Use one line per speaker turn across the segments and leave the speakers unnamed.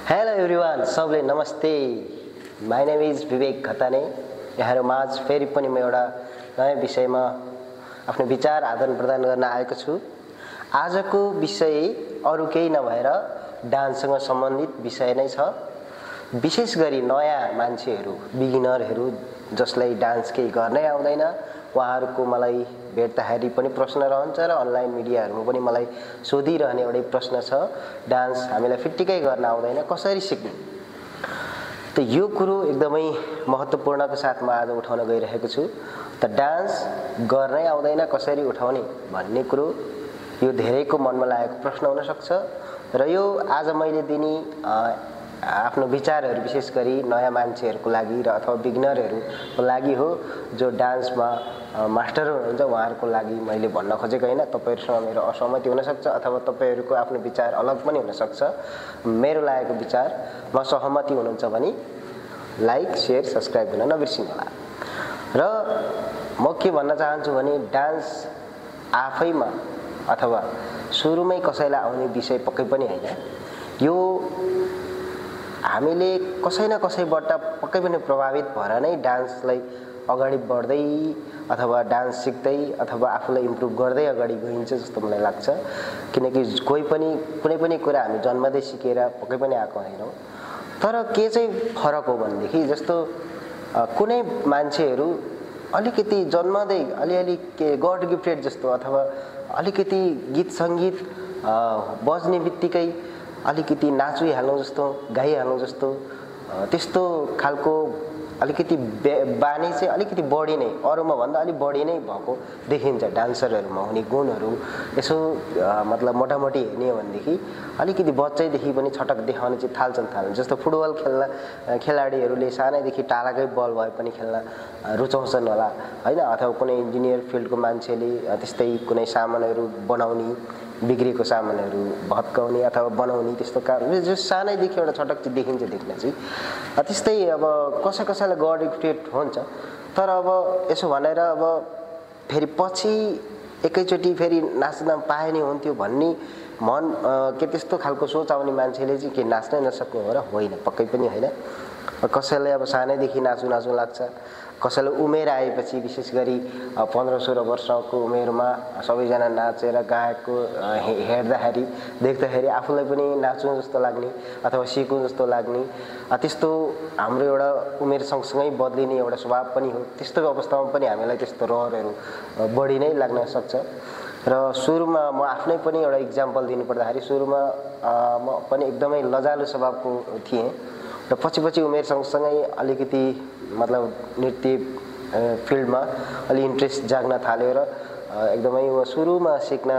Hello everyone, सबले नमस्ते। My name is विवेक घताने। यहाँहरु माझ फेरि पनि म एउटा नयाँ विषयमा आफ्नो विचार आदान प्रदान गर्न आएको छु। आजको विषय अरु केही नभएर डान्ससँग सम्बन्धित विषय नै छ। विशेष गरी नयाँ मान्छेहरू, बिगिनरहरू जसलाई डान्स केही गर्नै आउँदैन, उहाँहरूको मलाई भेट्दाखेरि पनि प्रश्न रहन्छ र अनलाइन मिडियाहरुमा पनि मलाई सोधिरहने एउटै प्रश्न छ, डान्स हामीलाई फिट्टिकै गर्न आउँदैन, कसरी सिक्ने? त यो कुरो एकदमै महत्त्वपूर्णको साथमा आज उठाउन गइरहेको छु। त डान्स गर्नै आउँदैन, कसरी उठाउने भन्ने कुरो यो धेरैको मनमा लागेको प्रश्न हुन सक्छ र यो आज मैले दिने आफ्नो विचारहरू विशेष गरी नयाँ मान्छेहरूको लागि र अथवा बिगिनरहरूको लागि हो, जो डान्समा मास्टर हुनुहुन्छ उहाँहरूको लागि मैले भन्न खोजेको हैन। तपाईहरुसँग मेरो असहमति हुन सक्छ अथवा तपाईहरुको आफ्नो विचार अलग पनि हुन सक्छ। मेरो लागेको विचारमा सहमति हुनुहुन्छ भने लाइक, शेयर, सब्स्क्राइब गर्न नबिर्सिनु होला। र म के भन्न चाहन्छु भने डान्स आफैमा अथवा सुरुमै कसैलाई आउने विषय पक्कै पनि हैन। यो हामीले कसै न कसैबाट पक्कै पनि प्रभावित भएर नै डान्सलाई अगाडि बढ्दै अथवा डान्स सिक्दै अथवा आफूलाई इम्प्रुभ गर्दै अगाडि गइन्छ जस्तो मलाई लाग्छ। किनकि कोही पनि कुनै पनि कुरा हामी जन्मदै सिकेर पक्कै पनि आएको हैनौं। तर के चाहिँ फरक हो भनेदेखि जस्तो कुनै मान्छेहरू अलिकति जन्मदै अलिअलि के गड गिफ्टेड जस्तो अथवा अलिकति गीत संगीत बज्ने बित्तिकै अलिकति नाचिहाल्नु जस्तो, गाइहाल्नु जस्तो, त्यस्तो खालको अलिकति बानी चाहिँ अलिकति बढी नै, अरूमा भन्दा अलि बढी नै भएको देखिन्छ। डान्सरहरुमा हुने गुणहरू यसो मतलब मोटामोटी हेर्ने हो भनेदेखि अलिकति बच्चैदेखि पनि छटक देखाउने चाहिँ थाल्छन्। जस्तो फुटबल खेल्न खेलाडीहरूले सानैदेखि टालाकै बल भए पनि खेल्न रुचाउँछन् होला हैन, अथवा कुनै इन्जिनियर फिल्डको मान्छेले त्यस्तै कुनै सामानहरू बनाउने, बिग्रेको सामानहरू भत्काउने अथवा बनाउने त्यस्तो काम जो सानैदेखि एउटा छटक चाहिँ देखिन्छ देख्न चाहिँ। त्यस्तै अब कसैलाई गड गिफ्टेड हुन्छ, तर अब यसो भनेर अब फेरि पछि एकैचोटी फेरि नाच्न पाए नि हुन्थ्यो भन्ने मन के त्यस्तो खालको सोच आउने मान्छेले चाहिँ के नाच्नै नसक्ने हो र? होइन, पक्कै पनि होइन। कसैलाई अब सानैदेखि नाच्नु लाग्छ, कसैलाई उमेर आएपछि विशेष गरी 15-16 वर्षको उमेरमा सबैजना नाचेर गाएको हेर्दाखेरि देख्दाखेरि आफूलाई पनि नाच्नु जस्तो लाग्ने अथवा सिक्नु जस्तो लाग्ने, त्यस्तो हाम्रो एउटा उमेर सँगसँगै बदलिने एउटा स्वभाव पनि हो। त्यस्तो अवस्थामा पनि हामीलाई त्यस्तो रहरहरू बढी नै लाग्न सक्छ। र सुरुमा म आफ्नै पनि एउटा इक्जाम्पल दिनु पर्दाखेरि सुरुमा म पनि एकदमै लजालु स्वभावको थिएँ र पछि उमेर सँगसँगै अलिकति मतलब नृत्य फिल्डमा अलि इन्ट्रेस्ट जाग्न थाल्यो र एकदमै सुरुमा सिक्न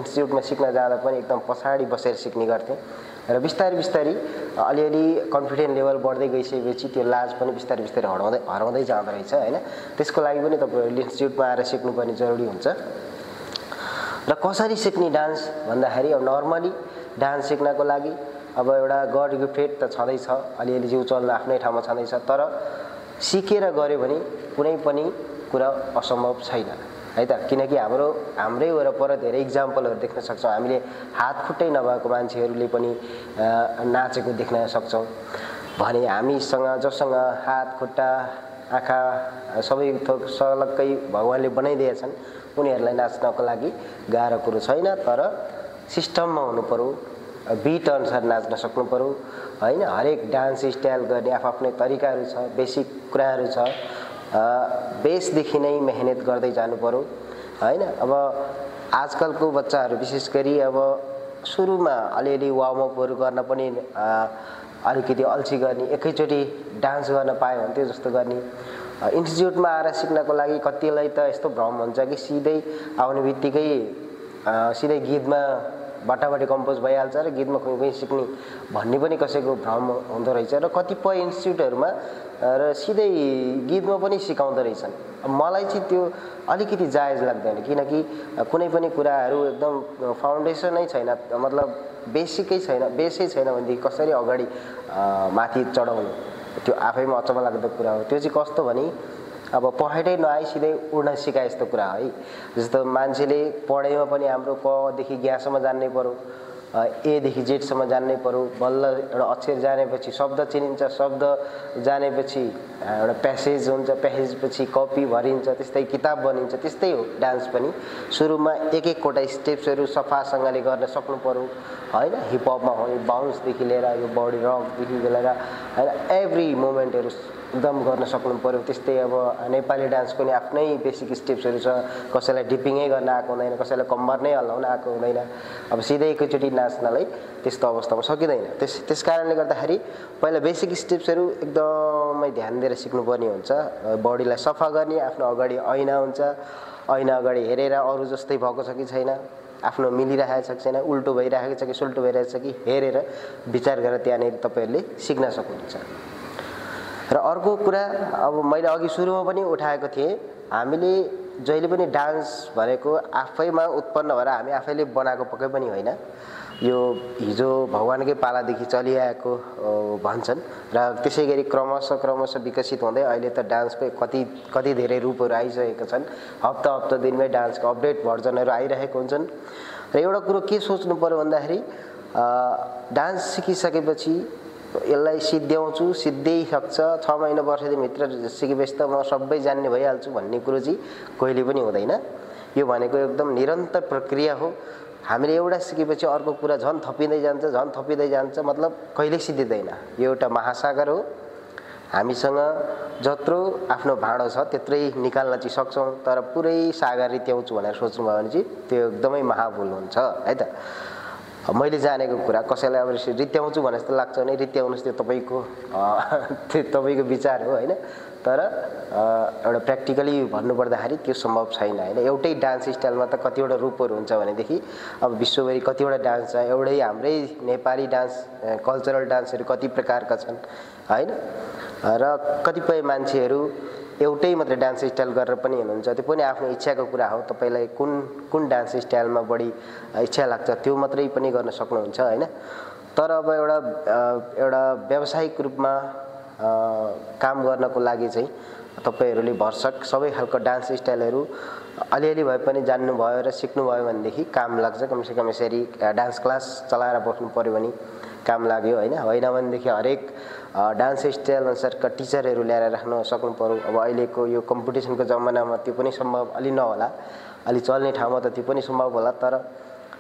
इन्स्टिट्युटमा सिक्न जाँदा पनि एकदम पछाडि बसेर सिक्ने गर्थेँ र बिस्तारै अलिअलि कन्फिडेन्स लेभल बढ्दै गइसकेपछि त्यो लाज पनि बिस्तारै हराउँदै जाँदो रहेछ हैन। त्यसको लागि पनि तपाईहरुले इन्स्टिट्युटमा आएर सिक्नुपर्ने जरुरी हुन्छ। र कसरी सिक्ने डान्स भन्दाखेरि अब नर्मली डान्स सिक्नको लागि अब एउटा गड गिफ्टेड त छँदैछ, अलिअलि जिउ चल्न आफ्नै ठाउँमा छँदैछ, तर सिकेर गर्यो भने कुनै पनि कुरा असम्भव छैन है त। किनकि हाम्रै वरपर धेरै इक्जाम्पलहरू देख्न सक्छौँ। हामीले हात खुट्टै नभएको मान्छेहरूले पनि नाचेको देख्न सक्छौँ भने हामीसँग जसँग हात खुट्टा आँखा सबै थोक सलक्कै भगवानले बनाइदिएछन् उनीहरूलाई नाच्नको लागि गाह्रो कुरो छैन। तर सिस्टममा हुनु पर्यो, बीट अनुसार नाच्न सक्नु पर्यो हैन। हरेक डान्स स्टाइल गर्ने आफ्नै तरिकाहरू छ, बेसिक कुराहरू छ। बेसदेखि नै मेहनत गर्दै जानु पर्यो हैन। अब आजकलको बच्चाहरू विशेष गरी अब सुरुमा अलिअलि वार्म अपहरू गर्न पनि अलिकति अल्छी गर्ने, एकैचोटी डान्स गर्न पाए हुन्थ्यो जस्तो गर्ने। इन्स्टिट्युटमा आएर सिक्नको लागि कतिलाई त यस्तो भ्रम हुन्छ कि सिधै आउने बित्तिकै सिधै गीतमा बाटाबाटी कम्पोज भइहाल्छ र गीतमा कुनै सिक्ने भन्ने पनि कसैको भ्रम हुँदो रहेछ। र कतिपय इन्स्टिट्युटहरूमा र सिधै गीतमा पनि सिकाउँदो रहेछन्। मलाई चाहिँ त्यो अलिकति जायज लाग्दैन, किनकि कुनै पनि कुराहरू एकदम फाउन्डेसनै छैन, मतलब बेसिकै छैन, बेसै छैन भनेदेखि कसरी अगाडि माथि चढाउनु, त्यो आफैमा अचम्म लाग्दो कुरा हो। त्यो चाहिँ कस्तो भने अब पढाइ नआइ सिधै उड्न सिकाए जस्तो कुरा है। जस्तो मान्छेले पढाइमा पनि हाम्रो क देखि ज्ञसम्म जान्नै पर्यो एदेखि जेडसम्म जान्नै पर्यो, बल्ल एउटा अक्षर जानेपछि शब्द चिनिन्छ, शब्द जानेपछि एउटा प्यासेज हुन्छ, प्यासेजपछि कपी भरिन्छ, त्यस्तै किताब बनिन्छ। त्यस्तै हो डान्स पनि, सुरुमा एक एकवटा स्टेप्सहरू सफासँगले गर्न सक्नु पर्यो होइन। हिपहपमा हो यो बाउन्सदेखि लिएर यो बडी रकदेखि लिएर होइन एभ्री मोमेन्टहरू एकदम गर्न सक्नु पर्यो। त्यस्तै अब नेपाली डान्सको नि आफ्नै बेसिक स्टेप्सहरू छ, कसैलाई डिपिङै गर्न आएको हुँदैन, कसैलाई कम्मर नै हल्लाउन आएको हुँदैन, अब सिधै एकैचोटि नाच्नलाई त्यस्तो अवस्थामा सकिँदैन। त्यस कारणले गर्दाखेरि पहिला बेसिक स्टेप्सहरू एकदमै ध्यान दिएर सिक्नुपर्ने हुन्छ। बडीलाई सफा गर्ने, आफ्नो अगाडि ऐना हुन्छ, ऐना अगाडि हेरेर अरू जस्तै भएको छ कि छैन, आफ्नो मिलिरहेको छ कि छैन, उल्टो भइरहेको छ कि सुल्टो भइरहेको छ कि हेरेर विचार गरेर त्यहाँनिर तपाईँहरूले सिक्न सक्नुहुन्छ। र अर्को कुरा अब मैले अघि सुरुमा पनि उठाएको थिएँ, हामीले जहिले पनि डान्स भनेको आफैमा उत्पन्न भएर हामी आफैले बनाएको पक्कै पनि होइन, यो हिजो भगवानकै पालादेखि चलिआएको भन्छन् र त्यसै गरी क्रमशः विकसित हुँदै अहिले त डान्सको कति धेरै रूपहरू आइसकेका छन्। हप्ता दिनमै डान्सको अपडेट भर्जनहरू आइरहेको हुन्छन्। र एउटा कुरो के सोच्नु पर्यो भन्दाखेरि डान्स सिकिसकेपछि यसलाई सिद्ध्याउँछु, सिद्धै सक्छ, 6 महिना वर्ष दिनभित्र सिकेपछि त म सबै जान्ने भइहाल्छु भन्ने कुरो चाहिँ कहिले पनि हुँदैन। यो भनेको एकदम निरन्तर प्रक्रिया हो। हामीले एउटा सिकेपछि अर्को कुरा झन् थपिँदै जान्छ, मतलब कहिल्यै सिद्धिँदैन। यो एउटा महासागर हो। हामीसँग जत्रो आफ्नो भाँडो छ त्यत्रै निकाल्न चाहिँ सक्छौँ, तर पुरै सागर रित्याउँछु भनेर सोच्नुभयो भने चाहिँ त्यो एकदमै महाभुल हुन्छ है त। मैले जानेको कुरा कसैलाई अब रित्याउँछु भने जस्तो लाग्छ भने रित्याउनुहोस्, त्यो तपाईँको विचार हो होइन। तर एउटा प्र्याक्टिकली भन्नुपर्दाखेरि त्यो सम्भव छैन होइन। एउटै डान्स स्टाइलमा त कतिवटा रूपहरू हुन्छ भनेदेखि अब विश्वभरि कतिवटा डान्स छ, एउटै हाम्रै नेपाली डान्स कल्चरल डान्सहरू कति प्रकारका छन् होइन। र कतिपय मान्छेहरू एउटै मात्रै डान्स स्टाइल गरेर पनि हुनुहुन्छ, त्यो पनि आफ्नो इच्छाको कुरा हो। तपाईँलाई कुन डान्स स्टाइलमा बढी इच्छा लाग्छ त्यो मात्रै पनि गर्न सक्नुहुन्छ होइन। तर अब एउटा व्यावसायिक रूपमा काम गर्नको लागि चाहिँ तपाईँहरूले भरसक सबै खालको डान्स स्टाइलहरू अलिअलि भए पनि जान्नुभयो र सिक्नुभयो भनेदेखि काम लाग्छ। कमसेकम यसरी डान्स क्लास चलाएर बस्नु पऱ्यो भने काम लाग्यो होइन। भनेदेखि हरेक डान्स स्टाइल अनुसारका टिचरहरू ल्याएर राख्न सक्नु पर्यो। अब अहिलेको यो कम्पिटिसनको जमानामा त्यो पनि सम्भव अलि नहोला, अलि चल्ने ठाउँमा त त्यो पनि सम्भव होला, तर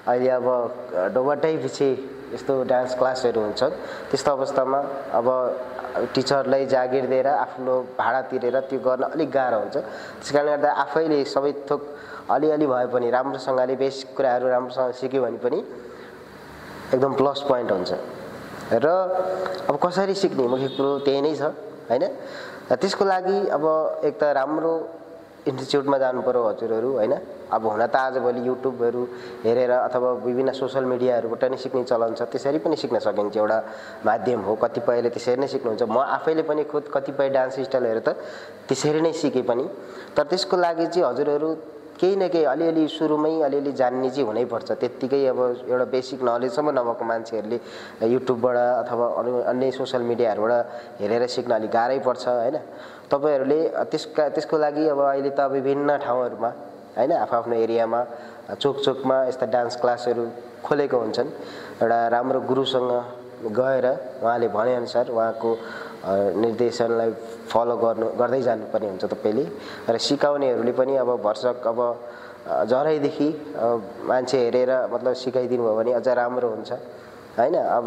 अहिले अब डोबाटै पछि यस्तो डान्स क्लासहरू हुन्छ। त्यस्तो अवस्थामा अब टिचरलाई जागिर दिएर आफ्नो भाडा तिरेर त्यो गर्न अलिक गाह्रो हुन्छ। त्यस कारणले गर्दा आफैले सबै थोक अलिअलि भए पनि राम्रोसँगले बेसिक कुराहरू राम्रोसँग सिक्यो भने पनि एकदम प्लस पोइन्ट हुन्छ। र अब कसरी सिक्ने मुख्य कुरो त्यही नै छ होइन। त्यसको लागि अब एक त राम्रो इन्स्टिच्युटमा जानु पर्यो हजुरहरू होइन। अब हुन त आजभोलि युट्युबहरू हेरेर अथवा विभिन्न सोसल मिडियाहरूबाट नै सिक्ने चलन छ, त्यसरी पनि सिक्न सकिन्छ, एउटा माध्यम हो। कतिपयले त्यसरी नै सिक्नुहुन्छ, म आफैले पनि खुद कतिपय डान्स स्टाइलहरू त त्यसरी नै सिकेँ पनि। तर त्यसको लागि चाहिँ हजुरहरू केही न केही अलिअलि सुरुमै अलिअलि जान्ने चाहिँ हुनैपर्छ। त्यत्तिकै अब एउटा बेसिक नलेजसम्म नभएको मान्छेहरूले युट्युबबाट अथवा अन्य सोसल मिडियाहरूबाट हेरेर सिक्न अलिक गाह्रै पर्छ होइन। तपाईँहरूले त्यसको लागि अब अहिले त विभिन्न ठाउँहरूमा होइन आफ्नो एरियामा चोकमा यस्ता डान्स क्लासहरू खोलेको हुन्छन्। एउटा राम्रो गुरुसँग गएर उहाँले भनेअनुसार उहाँको निर्देशनलाई फलो गर्दै जानुपर्ने हुन्छ तपाईँले। र सिकाउनेहरूले पनि अब भरसक अब जराइदेखि मान्छे हेरेर मतलब सिकाइदिनु भयो भने अझ राम्रो हुन्छ होइन। अब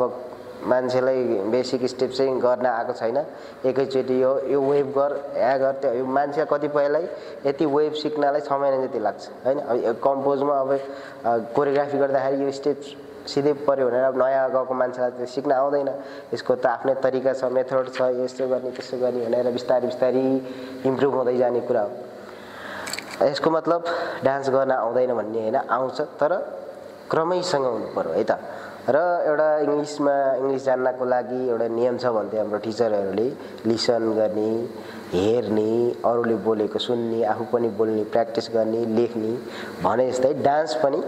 मान्छेलाई बेसिक स्टेप चाहिँ गर्न आएको छैन, एकैचोटि यो वेभ गर या गर, त्यो मान्छे कतिपयलाई यति वेभ सिक्नलाई 6 महिना जति लाग्छ होइन। अब कम्पोजमा अब कोरियोग्राफी गर्दाखेरि यो स्टेप सिधै पऱ्यो भनेर अब नयाँ गएको मान्छेलाई त्यो सिक्न आउँदैन। यसको त आफ्नै तरिका छ, मेथड छ, यस्तो गर्ने त्यसो गर्ने भनेर बिस्तारै इम्प्रुभ हुँदै जाने कुरा हो। यसको मतलब डान्स गर्न आउँदैन भन्ने होइन, आउँछ तर क्रमैसँग हुनु पर्यो है त। र एउटा इङ्ग्लिस जान्नको लागि एउटा नियम छ भन्थे हाम्रो टिचरहरूले, लिसन गर्ने, हेर्ने, अरूले बोलेको सुन्ने, आफू पनि बोल्ने प्र्याक्टिस गर्ने, लेख्ने भने जस्तै डान्स पनि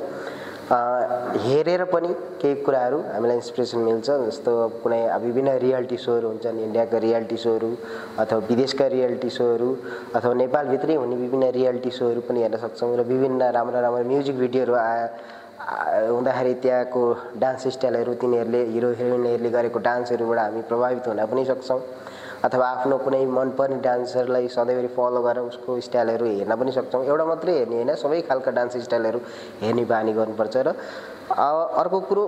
हेरेर पनि केही कुराहरू हामीलाई इन्सपिरेसन मिल्छ। जस्तो कुनै विभिन्न रियालिटी सोहरू हुन्छन्, इन्डियाका रियालिटी सोहरू अथवा विदेशका रियालिटी सोहरू अथवा नेपालभित्रै हुने विभिन्न रियालिटी सोहरू पनि हेर्न सक्छौँ। र विभिन्न राम्रो म्युजिक भिडियोहरू हुँदाखेरि त्यहाँको डान्स स्टाइलहरू तिनीहरूले हिरो हिरोइनहरूले गरेको डान्सहरूबाट हामी प्रभावित हुन पनि सक्छौँ अथवा आफ्नो कुनै मनपर्ने डान्सरलाई सधैँभरि फलो गरेर उसको स्टाइलहरू हेर्न पनि सक्छौँ। एउटा मात्रै हेर्ने होइन, सबै खालका डान्स स्टाइलहरू हेर्ने बानी गर्नुपर्छ। र अर्को कुरो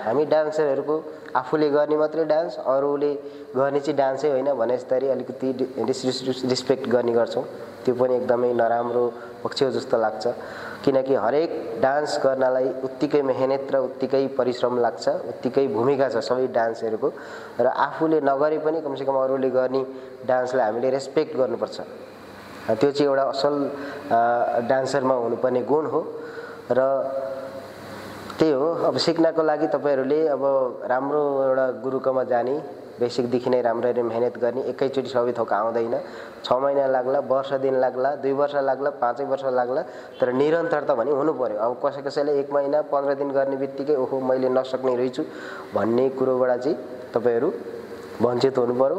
हामी डान्सरहरूको आफूले गर्ने मात्रै डान्स, अरूले गर्ने चाहिँ डान्सै होइन भने जस्तै अलिकति डिसरेस्पेक्ट गर्ने गर्छौँ। त्यो पनि एकदमै नराम्रो पक्ष हो जस्तो लाग्छ, किनकि हरेक डान्स गर्नलाई उत्तिकै मेहनत र उत्तिकै परिश्रम लाग्छ, उत्तिकै भूमिका छ सबै डान्सहरूको। र आफूले नगरे पनि कमसेकम अरूले गर्ने डान्सलाई हामीले रेस्पेक्ट गर्नुपर्छ। त्यो चाहिँ एउटा असल डान्सरमा हुनुपर्ने गुण हो। र त्यही हो, अब सिक्नको लागि तपाईँहरूले अब राम्रो एउटा गुरुकोमा जाने, बेसिकदेखि नै राम्ररी मेहनत गर्ने। एकैचोटि सबै थोक आउँदैन, 6 महिना लाग्ला, वर्ष दिन लाग्ला, 2 वर्ष लाग्ला, 5 वर्ष लाग्ला, तर निरन्तरता भने हुनु पर्यो। अब कसैले 1 महिना 15 दिन गर्ने बित्तिकै ओहो मैले नसक्ने रहेछु भन्ने कुरोबाट चाहिँ तपाईँहरू वञ्चित हुनु पर्यो।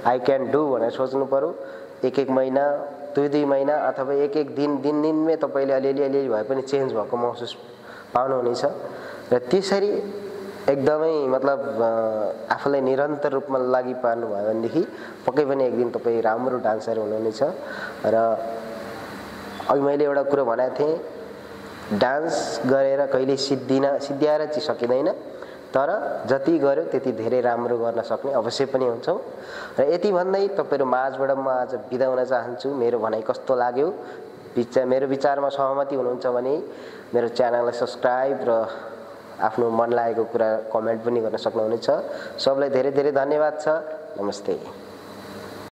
आई क्यान डु भनेर सोच्नु पर्यो। 1 महिना, 2 महिना अथवा 1 दिनमै तपाईँले अलिअलि भए पनि चेन्ज भएको महसुस पाउनुहुनेछ। र त्यसरी एकदमै मतलब आफूलाई निरन्तर रूपमा लागि पार्नु भयो भनेदेखि पक्कै पनि एक दिन तपाईँ राम्रो डान्सर हुनुहुनेछ। र अघि मैले एउटा कुरो भनेको थिएँ, डान्स गरेर कहिले सिद्ध्याएर चाहिँ सकिँदैन, तर जति गर्यो त्यति धेरै राम्रो गर्न सक्ने अवश्य पनि हुन्छौँ। र यति भन्दै तपाईँहरू माझबाट म आज बिदा हुन चाहन्छु। मेरो भनाइ कस्तो लाग्यो, मेरो विचारमा सहमति हुनुहुन्छ भने मेरो च्यानललाई सब्सक्राइब र आफ्नो मन लागेको कुरा कमेन्ट पनि गर्न सक्नुहुनेछ। सबलाई धेरै धेरै धन्यवाद छ। नमस्ते।